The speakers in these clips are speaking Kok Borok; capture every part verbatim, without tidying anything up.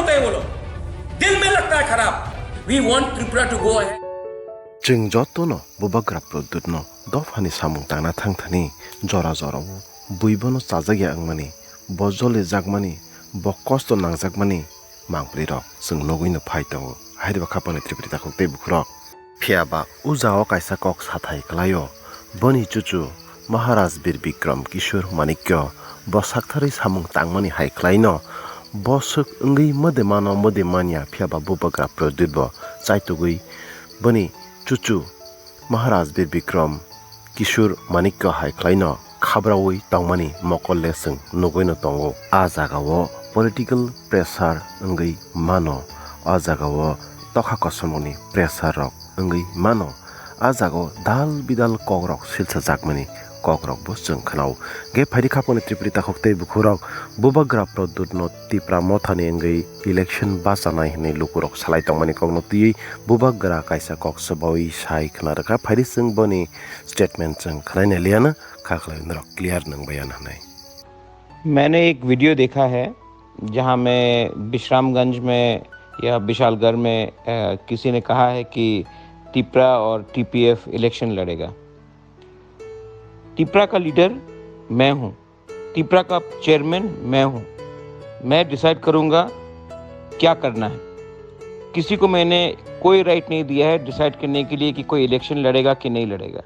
है वो लोग, दिल में लगता है खराब। We want Tripura to go ahead. Chwng jotono Bubagra Pradyutno dophani samung tangna thang thani jora jorao bui bono chajakya wngmani, bo jolijakmani, bo kosto nangjakmani mangpli rok chwng nugwi no phai tongo. Hairiba khapangni Tripuri takhuk tei bukhurok. Phiya ba o jagao kaisa kok sathai kwlaio. Boni chuchu Maharaj Bir Bikram Kishore Manikya bo saktharwi samung tangmani hai kwlaino, bo swk wngwi mode mano mode manya, phiya ba Bubagra Pradyut bo chaitugwi boni chuchu Maharaj Bir Bikram Kishore Manikya hai kwlaino khabraui tongmani mokol le chwng nugwino tongo. A jagao political pressure wngwi mano, a jagao tokha kosomrokni pressure rok wngwi mano, a jagao dal bidal kokrok silsajakmani kokrokbo chwng khnao. Ge phaidi khapangni Tripuri takhuk tei bukhurok Bubagra Pradyutno Tipra mothani wngwi election bachanai hwnwi lukurok salai tongmani kokno twiwi Bubagra kaisa kok swbaui sai khna rwkha. Phaidi chwng boni statement chwng khnaina liana, kha khlai norok clear nang baiya hwnwi. मैंने एक वीडियो देखा है, जहां में विश्रामगंज में या विशालगढ़ में, अ, किसी ने कहा है कि तिपरा और टीपीएफ इलेक्शन लड़ेगा। तिपरा का लीडर मैं हूं, तिपरा का चेयरमैन मैं हूं, मैं डिसाइड करूंगा क्या करना है। किसी को मैंने कोई राइट नहीं दिया है डिसाइड करने के लिए कि कोई इलेक्शन लड़ेगा कि नहीं लड़ेगा।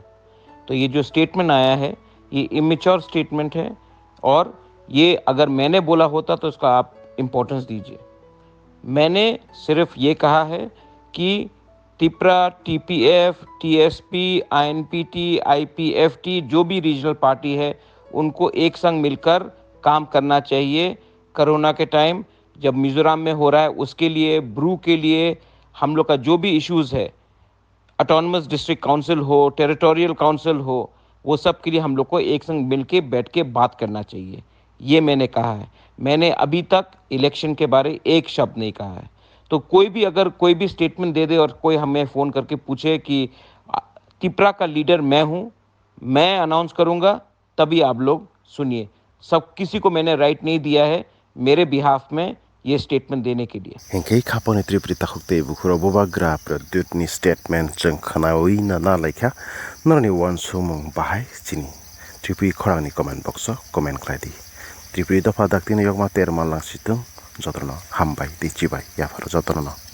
तो ये जो स्टेटमेंट आया है, ये इमेच्योर स्टेटमेंट है, और ये अगर मैंने बोला होता तो इसका आप इम्पोर्टेंस दीजिए। मैंने सिर्फ ये कहा है कि तिपरा, टीपीएफ, टीएसपी, आईएनपीटी, आईपीएफटी, जो भी रीजनल पार्टी है, उनको एक संग मिलकर काम करना चाहिए। कोरोना के टाइम जब मिजोरम में हो रहा है, उसके लिए, ब्रू के लिए, हम लोग का जो भी इश्यूज है, ऑटोनमस डिस्ट्रिक्ट काउंसिल हो, टेरिटोरियल काउंसिल हो, वो सब के लिए हम लोग को एक संग मिलके बैठ के बात करना चाहिए, ये मैंने कहा है। मैंने अभी तक इलेक्शन के बारे एक शब्द नहीं कहा है। तो कोई भी अगर कोई भी स्टेटमेंट दे दे और कोई हमें फ़ोन करके पूछे कि, "आ, तिपरा का लीडर मैं हूँ, मैं अनाउंस करूँगा, तभी आप लोग सुनिए।" सब किसी को मैंने राइट नहीं दिया है मेरे बिहाफ में ये स्टेटमेंट देने के लिए। Hinkhe khapangni Tripuri takhuk tei bukhurok Bubagra Pradyutni statement chwng khnaui na na laikha, norokni uansukmung bahai chini Tripuri khorangni comment box o comment khlai di. Tripuri dopha daktino yokma terma langsitung, jotono hambai tei chibai yapharo jotono.